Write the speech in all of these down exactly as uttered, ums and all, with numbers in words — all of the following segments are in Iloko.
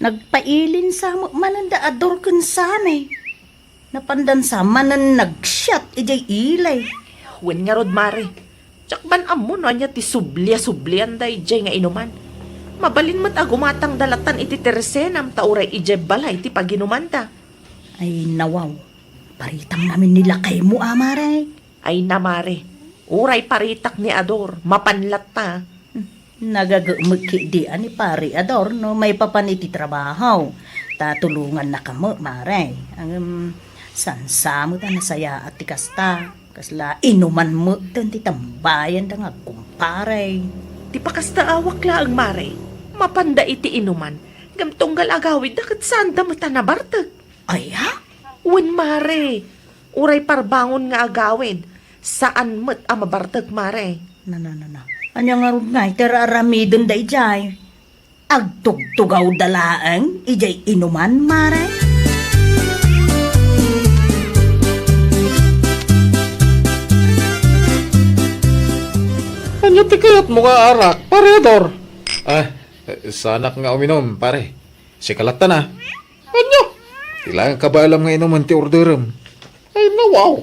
Nagpailin sa met manen da Ador ken Sami. Napandan sa manen nagsiat idiay ili. Wen ngarud, Mare. Diak man ammo no ania ti subli a sublianda idiay nga inuman. Mabalin met a gumatangda latan iti tersenam ta uray idiay balay ti paginumanda. Ay, nawaw. Paritam ngamin ni lakaymo, a, Mare. Ay na, Mare. Uray paritak ni Ador, mapan latta. Nagagemek ketdi a ni Pari Ador no maipapan iti trabaho. Ta tulongannaka met, Mare. Ngem, saan sa met a nasayaat ti kasta. Kasla inuman metten ti tambayanda nga agkumpare. Ti pakasta awak laeng, Mare. Mapanda iti inuman. Ngem tunggal agawidda ket saanda met a nabartek. Aya? Wen, Mare. Uray parbangon nga agawid, saan met a mabartek, Mare. Na, na, na, na. Ania ngarud ngay ti ar-aramidenda idiay? Agtugtugawda laeng idiay inuman, Mare? Ania ti kayatmo nga arak, Pare Ador? Ah, saanak nga uminom, pare. Sika latta na. Ania? Ti laeng kabaelam nga inumen ti orderem. Ay, nawaw.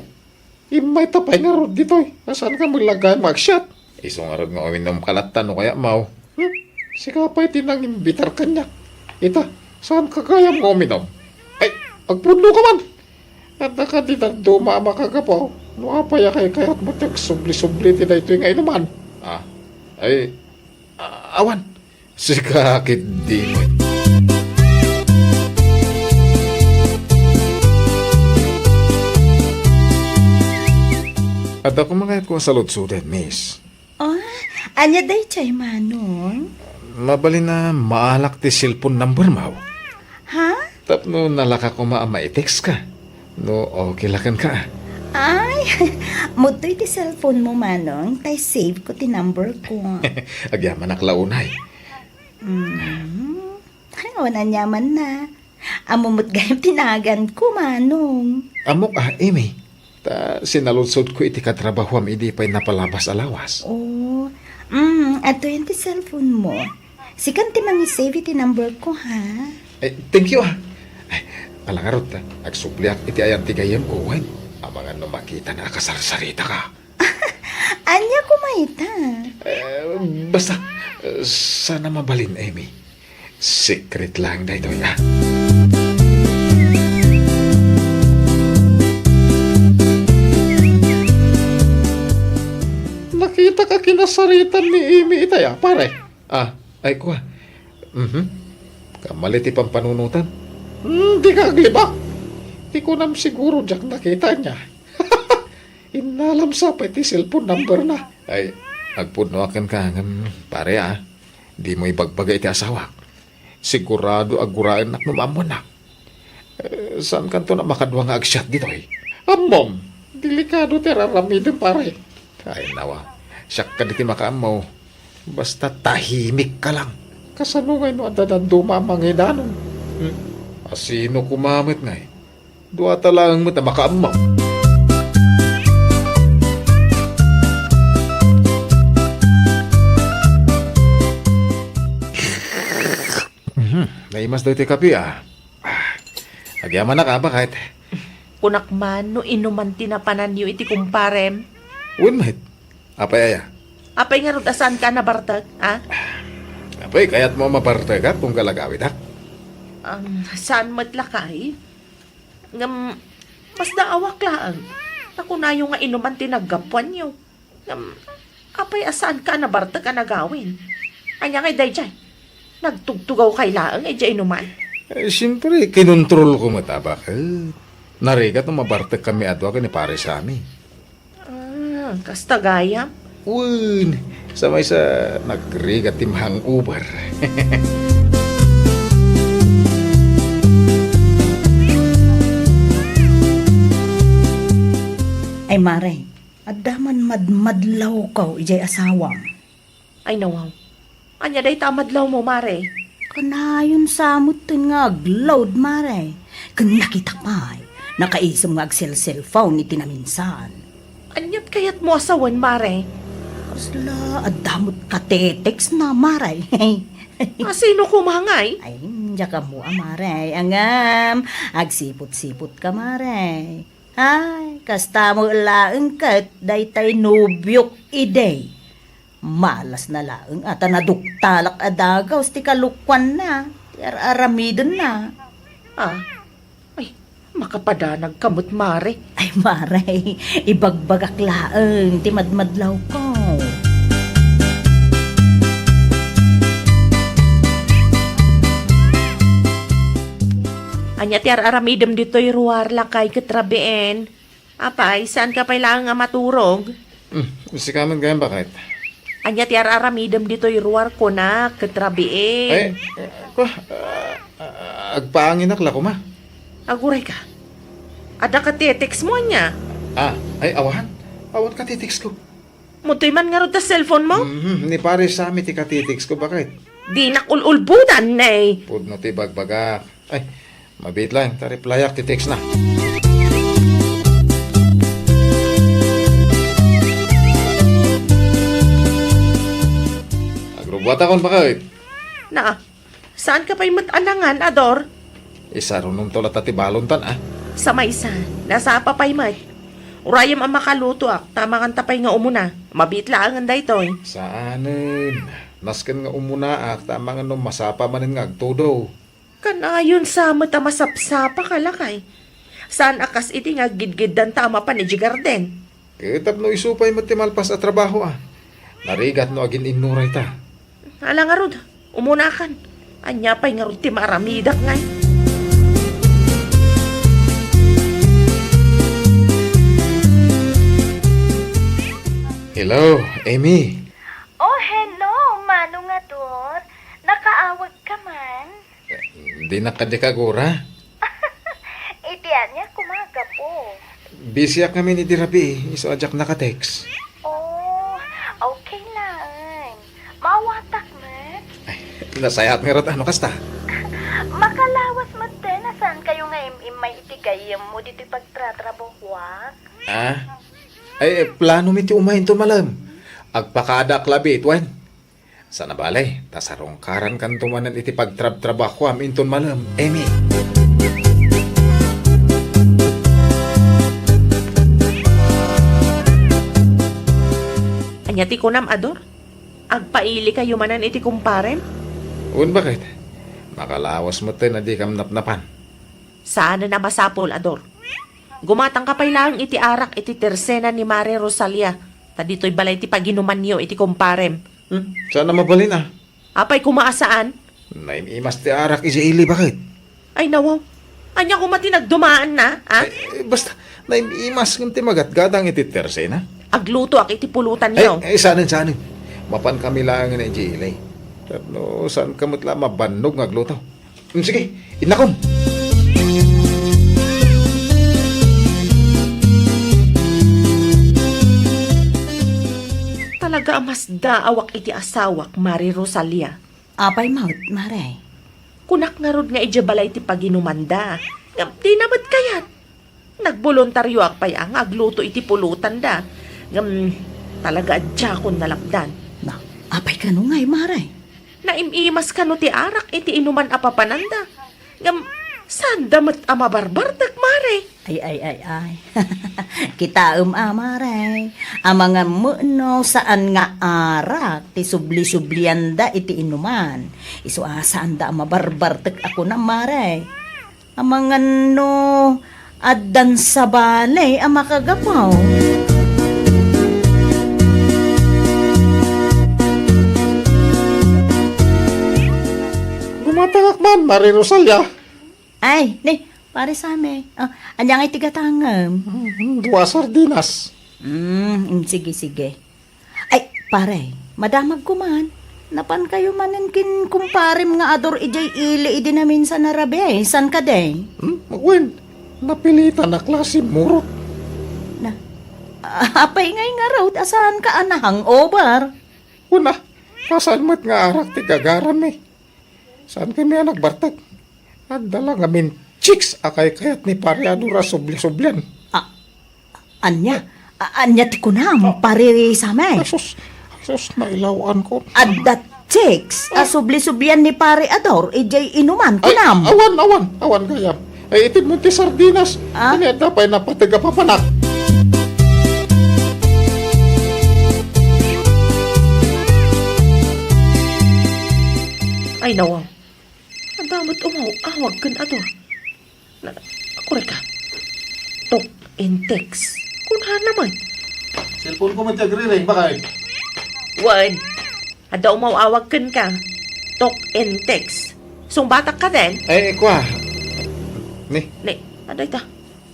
Immayta pay ngarud ditoy. Saan ka met laeng nga agsiat? Isu ngarud nga uminom ka latta no kayatmo. Hmm? Sika pay ti nangimbitar kaniak. Ita, saan ka gayam nga uminom? Ay, agpudno ka man. Adda kadi dadduma a makagapu. No apay a kaykayatmo ti agsubli-subli ti daytoy nga inuman? Ah, ay, ah, awan. Sika ketdi met. Adda koma kayatko a saludsoden, miss. Ah, ania daytoy, Manong? Mabalin a maalak ti cellphone number mo? Ha? Tapno nalaka koma a ma-text ka. No, okay la kenka. Ay, mudtoy ti cellphone mo, Manong, tay save ko ti number ko. Agyamanak la unay. Mm. Ay, awan aniamanna. Ammo met gayam ti naganko, Manong. Ammok a, Amy. Ta sinaludsodko iti katrabahuam idi pay napalabas a lawas. Oh, mm, adtoyen ti cellphone mo. Sikan ti mangisave iti number ko, ha? Eh, thank you, ah. Ay, ala ngarud, ah, agsubliak iti ayan ti gayyemko, wen. Amangan no makitana a kasarsaritaka. Ania koma ita? Eh, basta, eh, saan a mabalin, Amy. Secret lang daytoy, ah. Nakitak a kinasaritan ni Amy itay, ah, pare. Ah, ay, kua. Mhm. Kammali ti pampanunotam. Hmm, dika aglibak. Ti kunam siguro diak nakita ania. Innalam sa pay ti cellphone number na. Ay, agpudnoak kenka ngem, pare, ah. Dimo ibagbaga iti asawak. Sigurado a guraennak no maammoannak. Eh, saankanto a makadua nga agsiat ditoy? Ammom, delikado ti ar-aramidem, pare. Ay, nawa. Siak kadi ti makaammo. Basta tahimik ka lang. Kasano ngay no adda dadduma a mangidanon? Hmm? A sino koma met ngay? Duata laeng met a makaammo. Mhm, naimas daytoy kape, ah. Ah, agyamanak, a, baket. Kunak man no inuman ti napananyo iti kumparem. Wen met. Apay aya? Apay ngarud a saanka a nabartek, a? Apay, kayatmo a mabartekak, tunggal agawidak? Um, saan met lakay? Ngem, masdaawak laeng. Ta kunayo nga inuman ti naggapuanyo. Ngem, apay a saanka a nabartek a nagawid? Ania ngay daydiay? Nagtugtugawkay laeng idiay inuman? Eh, siempre, kinontrolko met a baket. Narigat no mabartekkami a dua ken ni Pare Sammy. Ah, kasta gayam? Wen, sa maysa, nagrigat ti ma-hangover. Ay, Mare, adda man madmadlawko idiay asawam. Ay, nawaw. Ania dayta a madlawmo, Mare? Kanayon sa metten nga aglaw, Mare. Ken nakitak pay, nakaisem nga agselselphone iti naminsan. Aniat kayatmo a sawen, Mare? Kasla adda met ka-text na, Mare. A sino koma ngay? Ay, Diak ammo a, Mare, ngem agsiput-siput ka, Mare. Ay, kasta met laeng ket daytay nobiok idi. Malasna laeng a ta naduktalak a dagaw ti kalokuanna, ti ar-aramidenna. Ah, ay, makapadanag ka met, Mare. Ay, Mare, ibagbagak laeng ti madmadlawko. Ania ti ar-aramidem ditoy ruar, lakay, ket rabiin? Apay, saanka pay laeng a maturog? Hmm, sika met gayam, baket. Ania ti ar-aramidem ditoy ruar, kunak, ket rabiin? Ay, eh, kwa, ah, ah, agpaanginak la koma. Aguray ka. Adda ka ti text mo, ania? Ah, ay, awan. Awan ka ti text ko. Mutoy man ngarud ta cellphone mo? Mhm, ni Pare Sammy ti ka ti text ko, baket. Dinak ul-ulbodan, ne. Pudno ti bagbagak. Ay, mabiit lang, ta replyak ti text na. Agrubbuatakon, baket. Naa, saanka pay met a nangan, Ador? Isarunomto latta ti balontan, a. Sa maysa, nasapa pay met. Urayem a makalutoak, ta manganta pay nga umuna. Mabiit laengen daytoy. Saanen. Nasken nga umunaak, ta amangan no masapa manen nga agtudo. Kanayon sa met a masapsapa ka, lakay. Saan a kas iti nga aggidgiddanta a mapan idiay garden. Ket tapno isu pay met ti malpas a trabaho, a. Narigat no agin-innuray ta. Ala ngarud, umunakan. Ania pay ngarud ti maaramidak ngay? Hello, Amy. Oh, hello, Manong Ador. Nakaawag ka man? Dinak kadi kagura. Iti ania koma gapu? Busyak ngamin idi rabii, isu a diak naka-text. Oh, okay laeng. Maawatak met. Ay, nasayaat ngarud a no kasta. Makalawas met ten a saankayo nga im-immay iti gayyemmo ditoy pagtratrabahoak. Ah? Ay, plano mi ti umay inton malem. Agpakadaak labi iti wen. Saan a bale, ta sarungkarankanto manen iti pagtrabtrabahoam inton malem, Amy. Ania ti kunam, Ador? Agpailikayo manen iti kumparem? Wen, baket. Makalawas met ten a dikam napnapan. Saanen a masapul, Ador. Gumatangka pay laeng iti arak iti tersena ni Mare Rosalia, ta ditoy balay ti paginumanyo iti kumparem. Hmm? Saan a mabalin, a? Apay koma a saan? Naim-imas ti arak idiay ili, baket. Ay, nawaw. Ania koma ti nagdumaanna, a? Ay, basta, naim-imas ngem ti magatgatang iti tersena. Aglutoak iti pulutanyo. Ay, ay, saanen, saanen. Mapankami laengen idiay ili. Tapno saanka met la mabannog nga agluto. Hmm, sige, innakom. Talaga a masdaawak iti asawak, Mare Rosalia. Apay met, Mare? Kunak ngarud nga idiay balay ti paginumanda. Ngem dina met kayat. Nagboluntarioak pay a nga agluto iti pulotanda. Ngem talaga a diakon nalapdan. Na, apay kano ngay, Mare? Naim-imas kano ti arak iti inuman a papananda. Ngem, saanda met a mabarbartek, Mare. Ay, ay, ay, ay. Kitaem a, Mare. Amangan met no saan nga arak ti subli-sublianda iti inuman. Isu a saanda a mabarbartek a kunam, Mare. Amangan no addan sabali a makagapu. Gumatangak man, Mare Rosalia. Ay, ni, Pare Sammy. Oh, ania ngay ti gatangem? Mm, dua sardinas. Mm, mm, sige, sige. Ay, pare, madamagko man. Napankayo manen ken kumparem nga Ador idiay ili idi naminsan a rabii, saan kadi? Hmm? Wen, napilitan a klase murot. Na, apay ngay ngarud a saanka a na-hangover? Wen a, kasano met nga arak ti gagarammi? Saankami a nagbartek? Adda la ngamin chicks a kaykayat ni Pare Ador a subli-sublian. Ah, ania? A-, ania ti kunam, Pare Sammy? Ay, sus. Ay, sus, nailaw-an ko. Adda, Chicks a Ah. subli-sublian ni Pare Ador idiay inuman, Ay, kunam? awan, awan, awan gayam. Ay, itedmo ti sardinas. Ah? Kaniadda pay napateg a papanak. Ay, nawaw. Adda met umaw-awag ken Ador. Na, kureka. Talk and text. Kunana man. Cellphone ko man ti agriring, bakay? Wen. Adda umaw-awag kenka. Talk and text. Sungbatak ka den? Eh, kua. Ni? Ni, adda ita.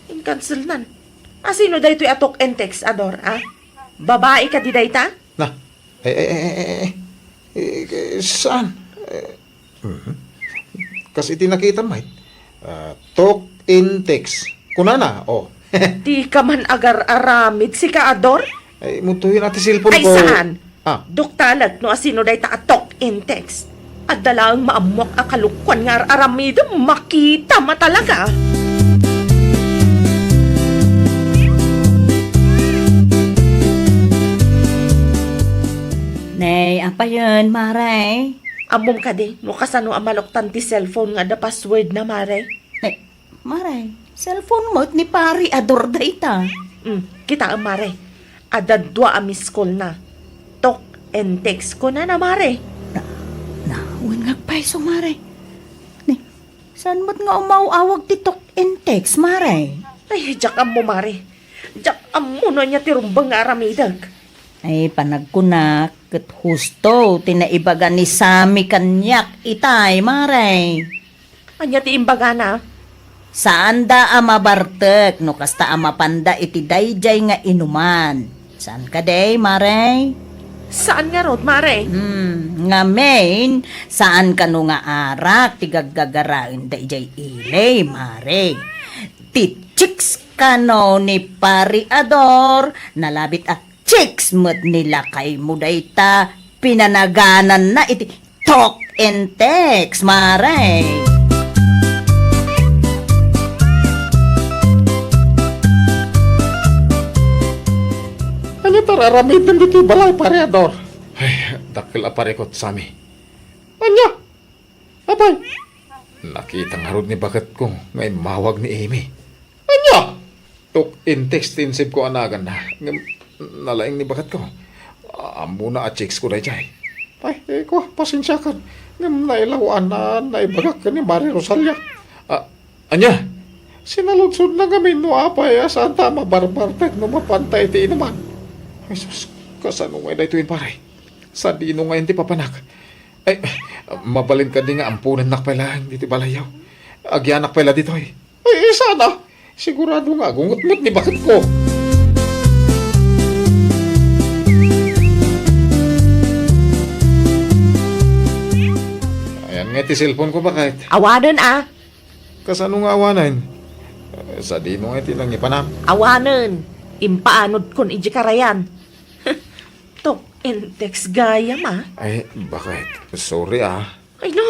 In-cancelnan. Asino daytoy a talk and text, Ador, a? Babai kadi dayta? Na. Eh, eh, eh, eh, eh, eh, eh, saan? Eh, mhm. Kas iti nakita, Mike. Ah, talk in text. Kunana, oh. Dika man agar-aramid, sika, Ador? Ay, mutuhin ati cellphone Ay, ko. Saan? Ah. Duktalek no asino dayta a talk in text. Adda laeng maammuak a kalukuan nga ar-aramidem, makita ma talaga. Nay, apayen, Mare? Ammom kadi no kasano a maluktan ti cellphone nga adda password na, Mare? Nay, Mare, cellphone met ni Pare Ador dayta. Mm, kitaem, Mare. Adda dua a miss call na. Talk and text ko na na, Mare. Na, na, wen nga agpayso, Mare. Ni, saan met nga umaw-awag ti talk and text, Mare? Ay, diak ammo, Mare. Diak ammo no ania ti rumbeng nga aramidek. Ay, panagkunak, ket husto ti naibaga ni Sammy kaniak itay, Mare. Ania ti imbagana? Saanda a mabartek no kasta a mapanda iti daydiay nga inuman. Saan kadi, Mare? Saan ngarud, Mare? Hmm, ngamin, saan kano nga arak ti gaggagaraen daydiay ili, Mare? Ti chicks kano ni Pare Ador, nalabit a chicks met ni lakaymo dayta, pinanagananna iti talk and text, Mare. Ania ti ar-aramidem ditoy balay, Pare Ador? Ay, dakkel a parikot, Sammy. Ania? Apay, nakita ngarud ni baketko nga immawag ni Amy. Ania? Talk and text ti insibko a naganna, ngem nalaing ni baketko. Ammona a chicks ko daydiay. Ay, eh, kua, pasensiakan. Ngem nailaw a naibagak ken ni Mare Rosalia. Ah, ania? Sinaludsodna ngamin no apay a saanta a mabarbartek no mapanta iti inuman. Ay, sus, kasano ngay daytoy, pare? Sadino ngay ti papanak? Ay, mabalin kadi nga amponennak pay laeng ditoy balayyo. Agyanak pay la ditoy. Ay, eh, sana. Sigurado nga agunget met ni baketko. Ayan nga ti cellphone ko, baket. Awanen, a. Kasano nga awanen? Eh, sadino nga ti nangipanam? Awanen. Impaanodkon iti karayan. Talk and text gayam, a. Ay, baket. Sorry, a. Ay, no.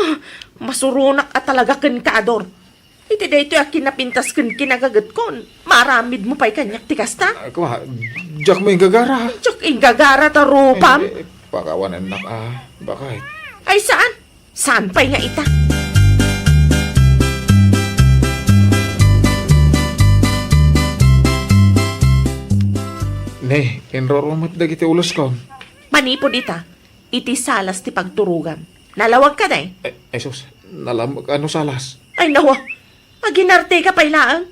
Masuronak a talaga kenka, Ador. Iti daytoy a kinapintas ken kinagagetkon, maaramidmo pay kaniak ti kasta? Ah, kua, diakmo inggagara. Diak inggagara ta rupam? Eh, eh, pakawanennak, a, baket. Ay, saan? Saan pay nga ita? Ne, inruro met dagiti uloskon. Manipud ita, iti salas ti pagturogam. Nalawag kadi? Eh, Jesus, nalamek a no salas. Ay, nawa, aginarteka pay laeng.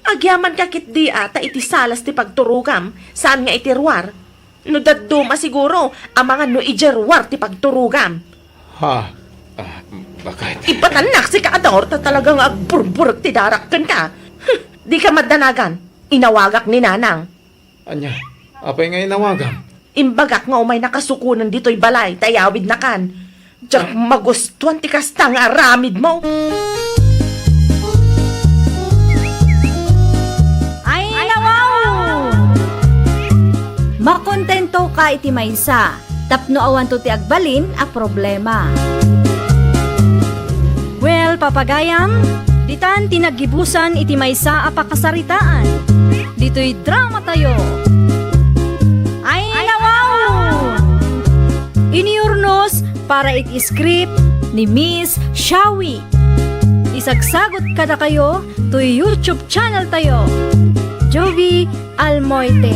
Agyamanka ketdi a ta iti salas ti pagturogam, saan nga iti ruar. No dadduma siguro, amangan no idiay ruar ti pagturogam. Ha? Ah, baket. Ipatannak sika, Ador, ta talaga nga agburburek ti darak kenka. Huh, dika madanagan. Inawagak ni Nanang. Ania? Apay nga inawagam? Imbagak nga umaynaka sukonen ditoy balay ta iyawidnakan. Diak magustuan ti kasta nga aramidmo. Ay, nawaw! Makontentoka iti maysa tapno awanto ti agbalin a problema. Well, papagayam, ditan ti naggibusan iti maysa a pakasaritaan. Ditoy dramatayo. Ay, nawaw! Inurnos para iti script ni Miss Shawi. Isagsagut kadakayo toy YouTube channel tayo, Jovie Almoite.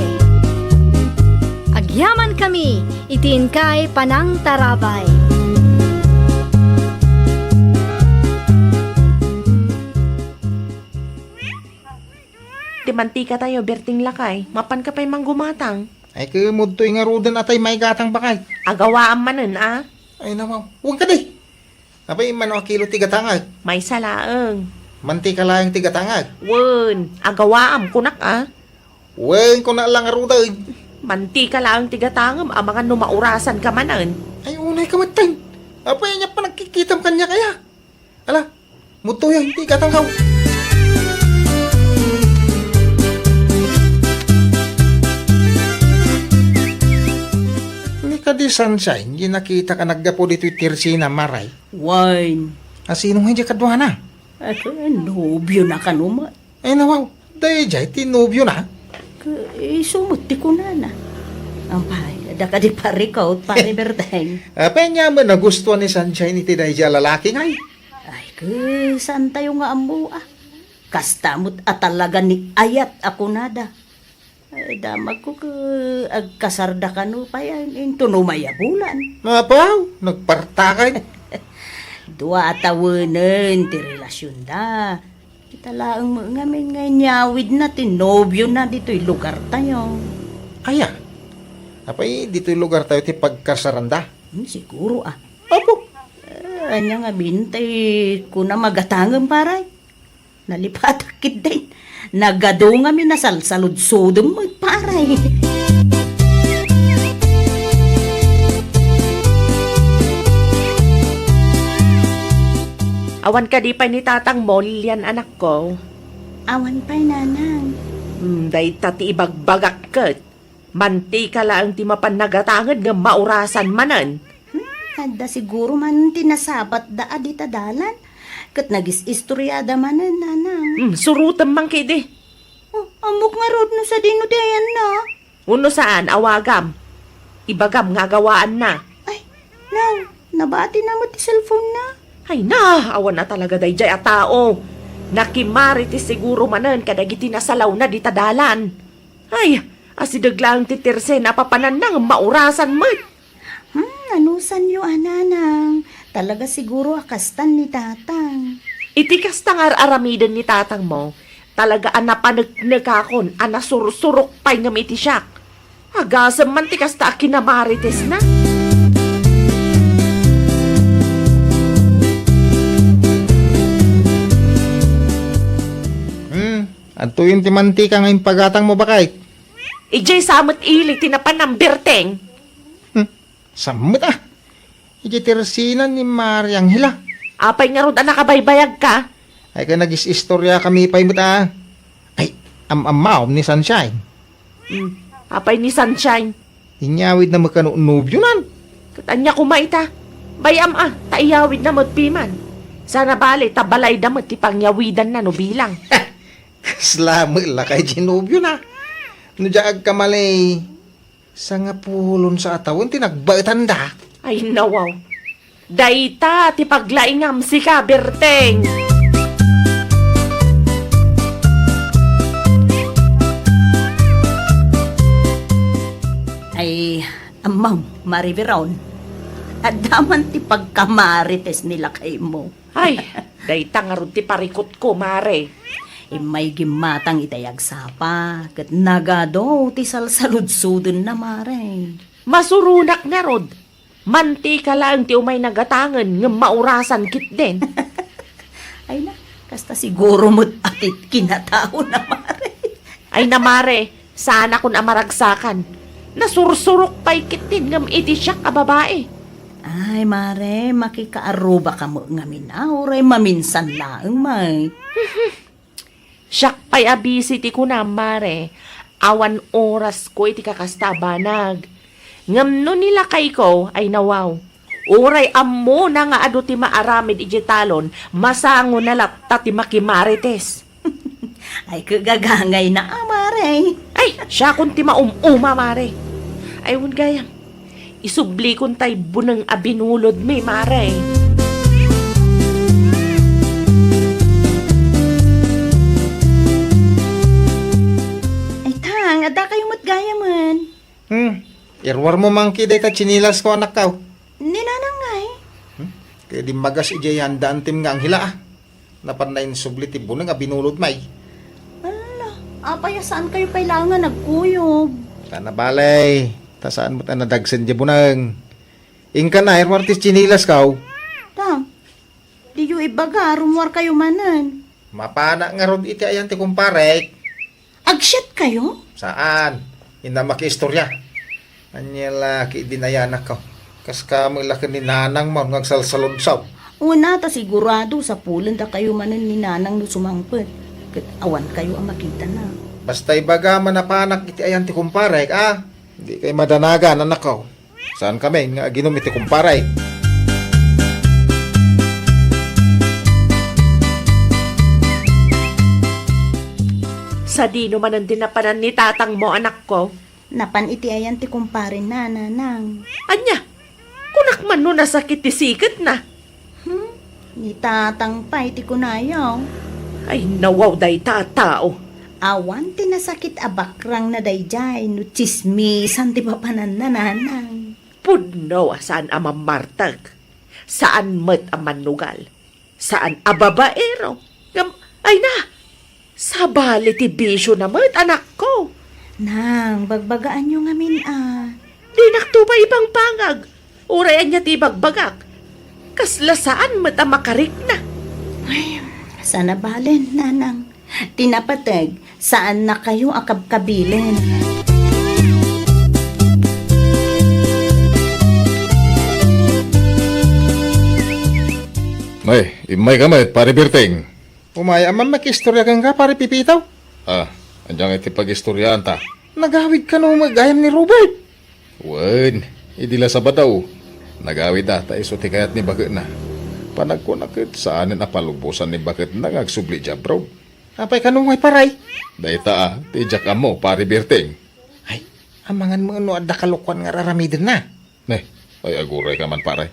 Agyamankami iti inkay panangtarabay. Ti mantika tayo, Berting lakay. Mapanka pay manggumatang? Ay, kemudtoy ngaruden a tay maigatang, bakay. Agawaam manen, a? Ay, nawaw. Wen kadi. Apay, mano a kilo ti gatangag? Maysa laeng. Mantika laeng ti gatangag? Wen, agawaam, kunak, a? Wen, kuna la ngaruden. Mantika laeng ti gatangem, amangan no maurasanka manen. Ay, unayka metten. Apay, ania panagkikitam kaniak aya? Ala, mutoy, ti gatangkaw. Ni kadi Sunshine, di nakitak a naggapu ditoy Tersina, Maray. Wen. A, sino nga di kaduana? Ay, nobio na kano met. Ay, nawaw, daydiay ti nobio na? Ka-, isu met ti kunana. Ampay, adda kadi parikot, Pare Berteng. Apay nga met nagustuan ni Sunshine iti daydiay a lalaki ngay? Ay, ka-, saan tayo nga ammo, a? Kasta met a talaga ni ayat a kunada. Ay, damagko ka-, agkasarda kano pay, ay, intono mayabulan. Apaw, nagpartakay. Dua a tawenen ti relasionda. Kita laeng met ngamin nga inyawidna ti nobiona ditoy lugar tayo. Aya? Apay, ditoy lugar tayo ti pagkasaranda? Hmm, siguro, a. Apo. Eh, ania ngamin tay kuna magatangem, paray? Nalipatak ketdin. Nagadu ngamin a salsaludsodem met, paray. Awan kadi pay ni tatangmo, Lilian, anakko? Awan pay, nanang. Hmm, dayta ti ibagbagak ket. Mantika laeng ti mapan nagatanged ngem maurasan manen. Hmm, adda siguro man ti nasabatda a dita dalan. Ket nagis-istoriada manen, nanang. Hmm, surotem man kadi. Oh, ammok ngarud no sadino ti ayanna. Wenno saan, awagam. Ibagam nga agawaanna. Ay, nang, nabatina met ti cellphone-na. Ay na, awan a talaga daydiay a tao. Nakimarites siguro manen kadagiti nasalawna dita dalan. Ay, asideg laeng ti Tersina a papananna ngem maurasan met. Hmm, anusanyo a, nanang? Talaga siguro a kastan ni tatang. Iti kasta nga ar-aramiden ni tatangmo, talaga a napaneknekakon a nasursurok pay ngem iti siak. Agasem man ti kasta a kinamaritesna. Hmm, adtoyen ti mantika nga impagatangmo, bakay? Idiay sa met ili ti napanam, Berteng. Hmm, sammet, a. Idiay Tersina ni Mari Angela. Apay ngarud a nakabaybayagka? Ay, ka nagis-istoriakami pay met, a. Ay, am-ammaom ni Sunshine. Hmm, apay ni Sunshine? Inyawidna met kano nobionan. Ket ania koma ita? Bay-am a, ta iyawidna met piman. Sana bale, ta balayda met ti pangyawidanna no bilang. Kasla met lakay di nobiona. No diak agkamali, sangapulon sa a tawen ti nagbaetanda. Ay, nawaw. Dayta ti paglaingam, sika, Berteng. Ay, ammam, Mari Veron. Adda man ti pagkamarites ni lakaymo. Ay, dayta ngarud ti parikutko, Mare. Immay gimmatang itay agsapa, ket nagadu ti salsaludsodenna, Mare. Masuronak ngarud. Mantika laeng ti umay nagatangen ngem maurasan ketdin. Ay na, kasta siguro met a ti kinataona, Mare. Ay na, Mare, saanakon a maragsakan. Nasursurok pay ketdin ngem iti siak a babai. Ay, Mare, makikaarrubaka met ngamin a, uray maminsan laeng, may. Siak pay a busy ti kunam, Mare. Awan orasko iti kakasta a banag. Ngem no ni lakayko, ay nawaw. Uray ammona nga adu ti maaramid idiay talon, masangona latta ti makimarites. Ay, kagagangayna a, Mare. Ay, siakon ti maum-uma, Mare. Ay, wen gayam. Isublikon tay buneng a binulodmi, mare. Ay, tang, adda kayo met gayamen. Hmm. Iruarmo man kadi dayta tsinilasko, anakko. Ni Nanang ngay? Hmm? Kadi magas idiay handaantem nga anghila, a. Napanna insubli ti buneng a binulodmi. Ala, apay a saan kayo pay laeng a nagkuyog? Saan a bale, ta saan met a nadagsen diay buneng. Inka na, iruar ti tsinilasko. Ta, diyo ibaga, rumuar kayo manen. Mapanak ngarud iti ayan ti kumparek. Agsiat kayo? Saan? Inna makiistorya. Ania la ket dinayanak ko. Kas kamo la ken ni Nanang mo nga agsalsaludsaw. Una, ta sigurado, sapulen dakayo manen ni Nanang no sumangpet. Ket awan kayo a makitana. Basta ibaga man a panak iti ayan ti kumparek, a? Di kay madanagan, anakko. Saan kami nga aginom iti kumpare? Sadino manen ti napanan ni tatangmo, anakko? Napan iti ayan ti kumpare na, Nanang. Ania? Kunak man no nasakit ti siketna. Hmm? Ni tatang pay ti kunayo. Ay, nawaw dayta a tao. Awan ti nasakit a bakrangna daydiay no tsismisan ti papananna, Nanang. Pudno a saan a mammartek. Saan met a mannugal. Saan a babaero. Ngem, ay na, sabali ti bisiona met, anakko. Nang, bagbagaanyo ngamin a. Dinakto pay ibangbangag. Uray ania ti ibagbagak. Kasla saan met a makarikna. Ay, saan a balen, Nanang. Ti napateg, saannakayo a kabkabilen. Ay, immayka met, Pare Berting. Umay, ammom makiistorya kenka, Pare Pipito? Ah, ania ngay ti pagistoryaanta? Nagawid kano met gayam ni Robert? Wen, idi la Sabado, nagawid a ta isu ti kayat ni baketna. Panagkunak ket saanen a palubosan ni baketna nga agsubli idiay abroad. Apay kano ngay, pare? Dayta a, ti diak ammo, Pare Berting. Ay, amangan met no adda kalokuan nga araramidenna. Ne, ay agurayka man, pare.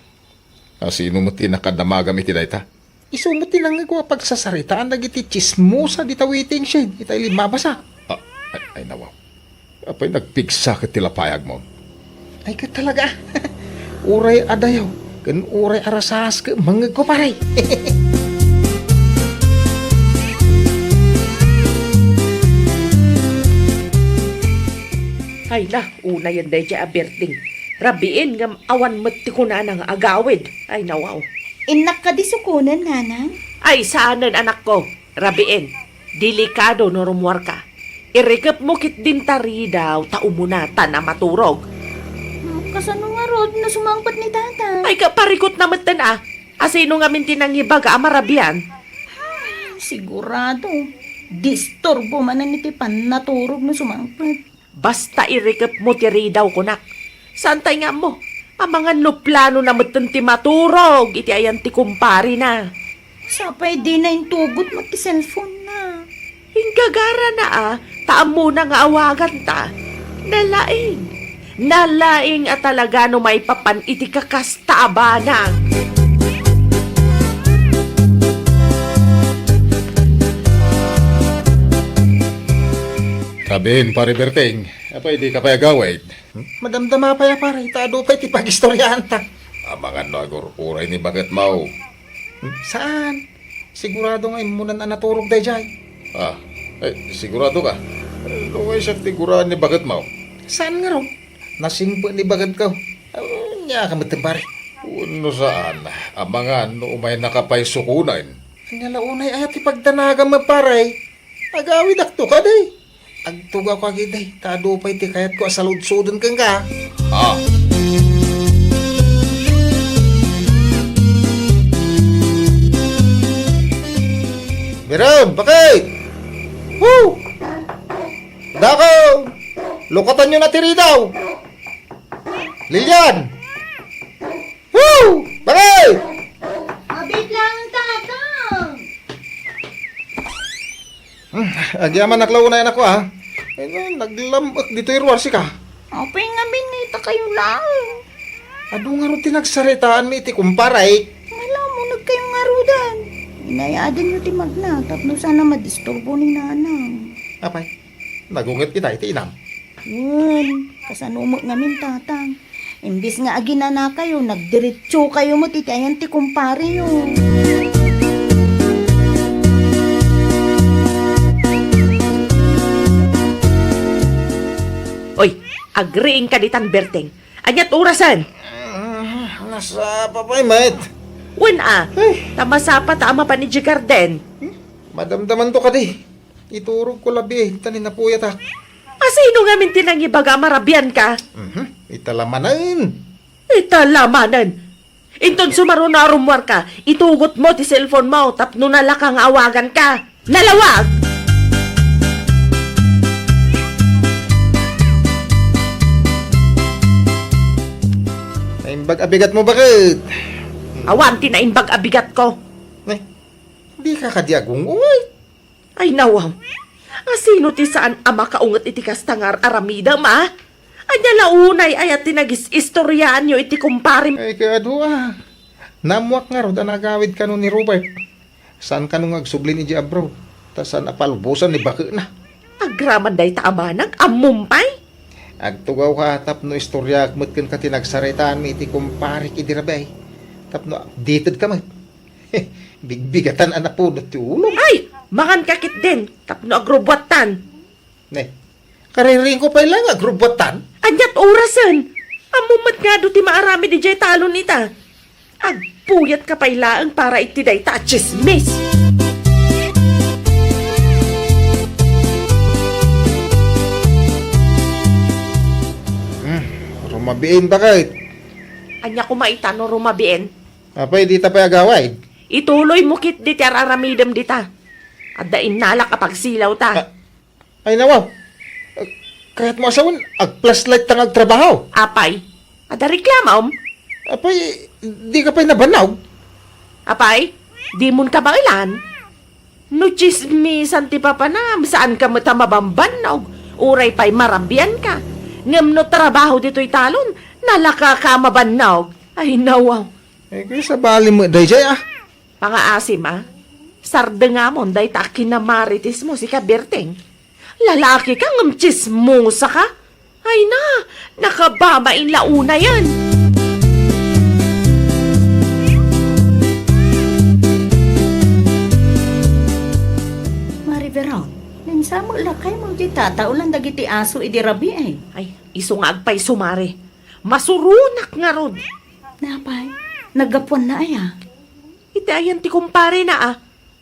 A, sino met ti nakadamagam iti dayta? Isu met ti nangngegko a pagsasaritaan dagiti tsismosa dita waiting shed, itay limmabasa. Ah, ay, ay, nawaw. Apay nagpigsa ket ti lapayagmo? Ay, ket talaga. Uray adayo, ken uray a rasas ket mangngegko, pare. Ay na, unayen daydiay a Berting. Rabiin ngem awan met ti kunana nga agawid. Ay, nawaw. Innak kadi sukonen, Nanang? Ay, saanen, anakko. Rabiin. Delikado no rumuarka. Irikepmo ketdin ta ridaw ta umuna tan a maturog. Hmm, kasano ngarud no sumangpet ni Tata? Ay, kaparikutna metten a. A, sino ngamin ti nangibaga a marabian? Ay, sigurado. Disturbo manen iti pannaturog no sumangpet. Basta irikepmo ti ridaw, kunak. Saan tay nga ammo? Amangan no planona metten ti maturog iti ayan ti kumparena. Sapay dina intugot met ti cellphone-na. Inggagarana a, ta ammona nga awaganta. Nalaing. Nalaing a talaga no maipapan iti kakasta a banag. Rabiin, Pare Berting. Apay, dika pay agawid? Hmm? Madamdama pay a, pare, ta adu pay ti pagistoryaanta. Amangan no agur-uray ni baketmo. Hmm? Saan? Sigurado nga immunan a naturog daydiay. Ah, eh, sigurado ka? Eh, no, ay siya ti guraan ni baketmo. Saan ngarud? Nasingpet ni baketko. Ania ka metten, pare? Wenno saan, amangan no umaynaka pay sukonen. Ania la unay aya ti pagdanagam, pare? Agawidakto kadi. Agtugawka ketdi, ta adu pay ti kayatko a saludsoden kenka. Ah. Biron, bakit? Woo! Dako! Lukatanyo na ti ridaw! Lilian! Woo! Bakit? Abit lang, Tatang. Hmm, agyamanak la unay, anakko, a. Ay, na, naglam-ek ditoy ruar, sika. Apay ngamin nga ita kayo lang. Adu ngarud ti nagsaritaanmi iti kumparek. Malamunegkayo ngaruden. Inay-adenyo ti magna tapno saan a madisturbo ni Nanang. Apay, nagunget ita iti inam? Wen, kasano met ngamin, Tatang? Imbes nga aginanakayo, nagdiretsokayo met iti ayan ti kumpareyo. Oy, agriingka ditan, Berteng. Ania't orasen? Ah, nasapa pay met. Wen a, Ay. Ta masapa ta a mapan idiay garden. Hmm? Madamdamanto kadi. Iturogko labi, ta ni napuyatak. Asino ngamin ti nangibaga a marabianka? Mhm. Ita la manen. Ita la manen. Inton sumaruno a rummuarka, itugotmo ti cellphonemo tapno nalaka nga awaganka. Nalawag! Naimbag a bigatmo, baket? Awan ti naimbag a bigatko. Eh, dika kadi agung-ungay? Ay, nawaw. Asino ti saan a makaunget iti kasta nga ar-aramidem, a? Ania la unay aya ti nagis-istoriaanyo iti kumparem? Ay, kaadu, a. Naammoak ngarud a nagawid kano ni Robert. Saan kano nga agsubli idiay abroad, ta saan a palubosan ni baketna. Agraman dayta a manag, ammom pay? Agtugawka tapno istoriaek met kenka ti nagsaritaanmi iti kumparek idi rabii. Tapno updatedka met. Bigbigatan a napudot ti ulom. Ay! Manganka ketdin tapno agrubbuattan. Ne, kariringko pay la nga agrubbuattan? Ania't orasen? Ammom met nga adu ti maaramid idiay talon ita. Agpuyatka pay laeng para iti dayta a tsismis. Hmm, rumabiin, baket. Ania koma ita no rumabiin? Apay, dita pay agawid? Ituloymo ketdi ti ar-aramidem dita. Adda innalak a pagsilawta. Ah, ay, nawaw. Eh, kayatmo a sawen, ag-flashlight ta nga agtrabaho. Apay, adda reklamom? Apay, dika pay nabannog? Apay, dimon kabaelan? No tsismisan ti papanam, saanka met a mabambannog, uray pay marabianka. Ngem no trabaho ditoy talon, nalakaka a mabannog. Ay, nawaw. Eh, kay sabali met daydiay, a. Pangaasim, a. Sardengamon dayta a kinamarites mo, sika, Berteng. Lalaki ka ngem tsismosa ka? Ay na, nakababain la unayen. Mari Veron, nainsamek lakaymo iti tataolan dagiti aso idi rabii, ay. Ay, isu nga agpayso, Mari. Masuronak ngarud. Napay, naggapuanna aya? Iti ayan ti kumparena, a.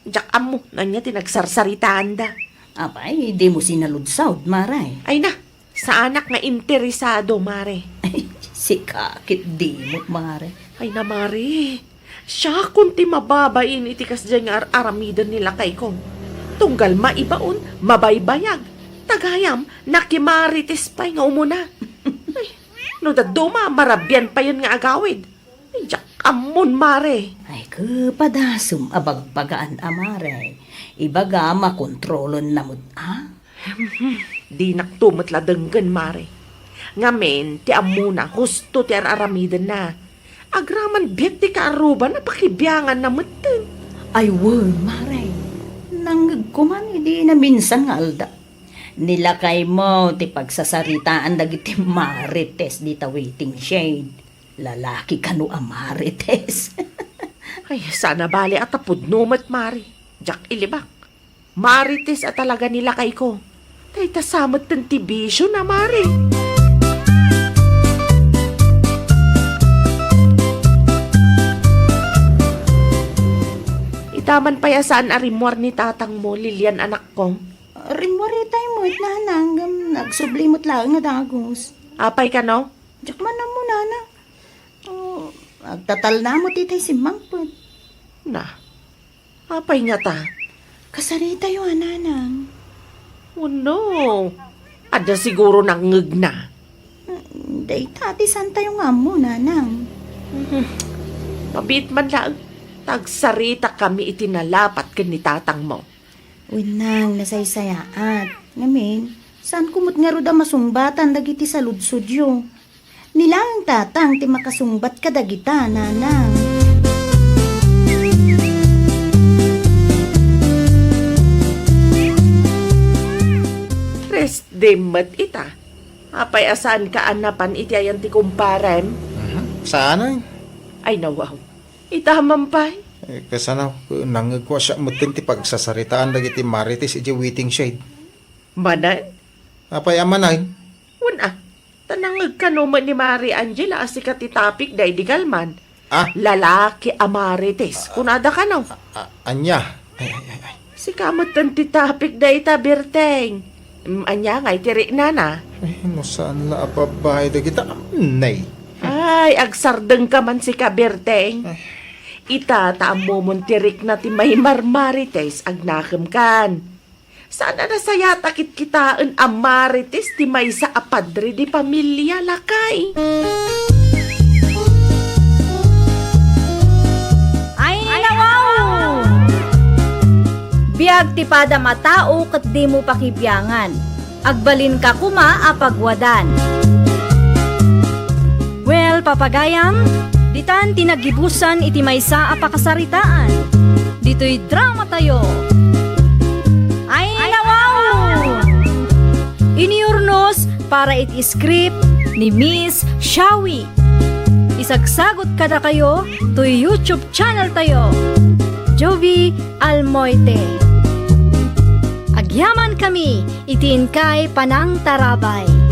Diak ammo no ania ti nagsarsaritaanda. Apay, dimo sinaludsod, Mare. Ay na, saanak nga interesado, Mare. Ay, sika ket dimo, Mare. Ay na, Mare. Siakon ti mababain iti kasdiay nga ar-aramiden ni lakayko. Tunggal maibaon, mabaybayag. Tagayam, nakimarites pay nga umuna. Ay, no dadduma, marabian payen nga agawid. Ay, diak ammon, Mare. Ay, kapadasem a bagbagaan a, Mare. Ibagam a kontrolenna met, a? Dinakto met la denggen, Mare. Ngamin, ti ammona, husto ti ar-aramidenna. Agraman biag ti kaarruban a pakibianganna metten. Ay, wen, Mare. Nangngegko man idi naminsan nga aldaw. Ni lakaymo ti pagsasaritaan dagiti marites dita waiting shed. Lalaki kano a marites? Ay, saan a bale a ta pudno met, Mare. Diak ilibak. Marites a talaga ni lakayko. Dayta sa metten ti bisiona, Mare. Ita man pay a saan a rimmuar ni tatangmo, Lilian, anakko. Rimmuar itay met, Nanang, ngem agsubli met laeng a dagus. Apay kano? Diak man ammo, Nanang. Oh, agtatalna met itay simmangpet. Na, apay ngata? Kasaritayo a, Nanang. Oh no, adda siguro nangngegna. Mm, dayta ti saantayo nga ammo, Nanang. Mhm. Mabiit man laeng, ta agsaritakami iti nalapat ken ni tatangmo. Wen, Nang, nasaysayaat. Ngamin, saanko met ngarud a masungbatan dagiti saludsodyo. Ni laeng tatang ti makasungbat kadagita, nanang. Resdim met ita. Apay a saanka a napan iti ayan ti kumparem? Mhm. Saan, ay? Ay, nawaw. Ita man pay. Eh, kasano, nangngegko a siak metten ti pagsasaritaan dagiti Marites idiay waiting shed. Manen? Apay a manen? Wen a, ta nangngeg kano met ni Mari Angela a sika ti topic daydi galman. Ah? Lalaki a Marites. Kunada kano? A-, ania? Ay, ay, ay, ay. Sika metten ti topic dayta, Berteng. Mm, ania ngay ti riknana? Ay, no saan la a babae dagita, nay. Ay, agsardengka man sika, Berteng. Ay. Ita ta ammomon ti rikna ti maimarmarites, agnakemkan. Saan a nasayaat a kitkitaen a marites ti maysa a padre de pamilia, lakay? Ay, nawaw! Biag ti padam a tao ket dimo pakibiangan. Agbalinka koma a pagwadan. Well, papagayam, ditan ti naggibusan iti maysa a pakasaritaan. Ditoy dramatayo. Ay, nawaw! Iniurnos para iti script ni Miss Shawi. Isagsagot kadakayo toy YouTube channel tayo, Jovi Almoite. Agyaman kami iti inkay panangtarabay.